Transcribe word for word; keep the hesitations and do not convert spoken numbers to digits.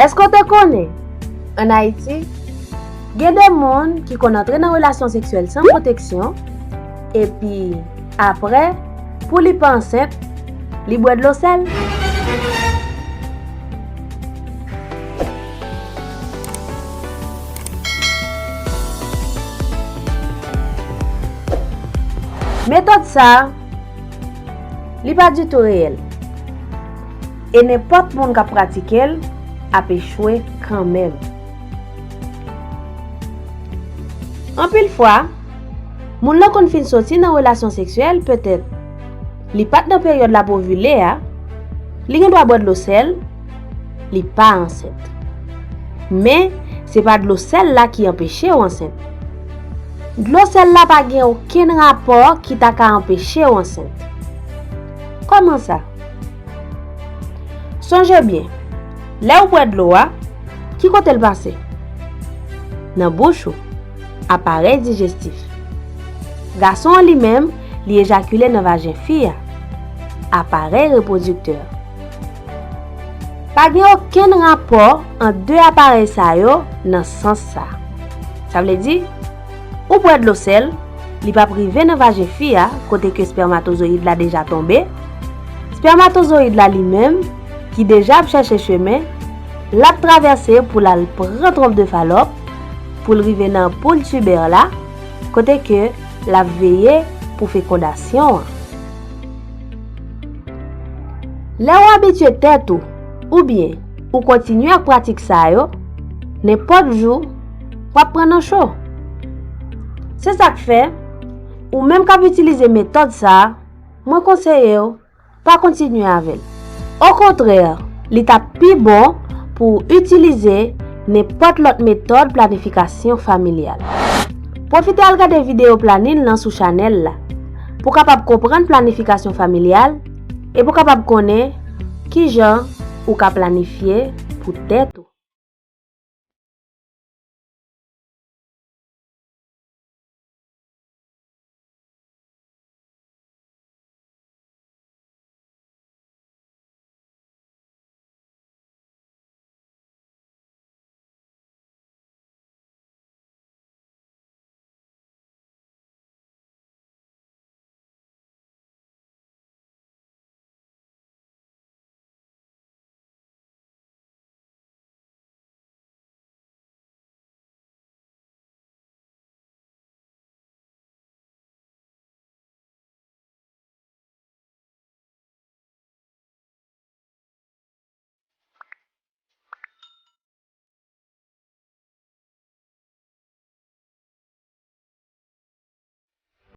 Èske w te konnen, ann Ayiti, gen de moun ki konn antre nan relasyon seksyèl san pwoteksyon, epi, apre, pou li pa ansent, li bwè dlo sèl? Metòd sa a, li pa ditou reyèl. E nenpòt moun k ap pratike l ap echwe kanmenm. Anpil fwa, moun lan konn fin soti nan relasyon seksyèl, petèt li pa t nan peryòd l ap ovile a, li gen dwa bwè dlo sèl, li pa ansent. Men, se pa dlo sèl la ki anpeche w ansent. Dlo sèl la pa gen okenn rapò ki ta ka anpeche w ansent. Kòman sa? Sonje byen, lè w bwè dlo a, ki kote l pase? Nan bouch ou, aparèy dijestif. Gason an li menm, li ejakile nan vajen fi a, aparèy repwodiktè. Pa gen okenn rapò ant de aparèy sa yo nan sans sa. Sa vle di, ou bwè dlo sèl, li p ap rive nan vajen fi a kote ke espèmatozoyid la deja tonbe. Espèmatozoyid la li menm, ki deja ap chèche chemen, l ap travèse pou l al pran twonp de Falòp, pou l rive nan poul tibè la, kote ke l ap veye pou fekondasyon an. Lè w abitye tèt ou, oubyen ou kontinye ak pratik sa yo, nenpòt jou, w ap pran nan cho. Se sa k fè, ou menm k ap itilize metòd sa a, mwen konseye w, pa kontinye avè l. Okontrè, li t ap pi bon pou w itilize nenpòt lòt metòd planifikasyon familyal. Pwofite al gade videyo planin lan sou chanèl la, pou w kapab konprann planifikasyon familyal e pou w kapab konnen kijan ou ka planifye pou tèt ou.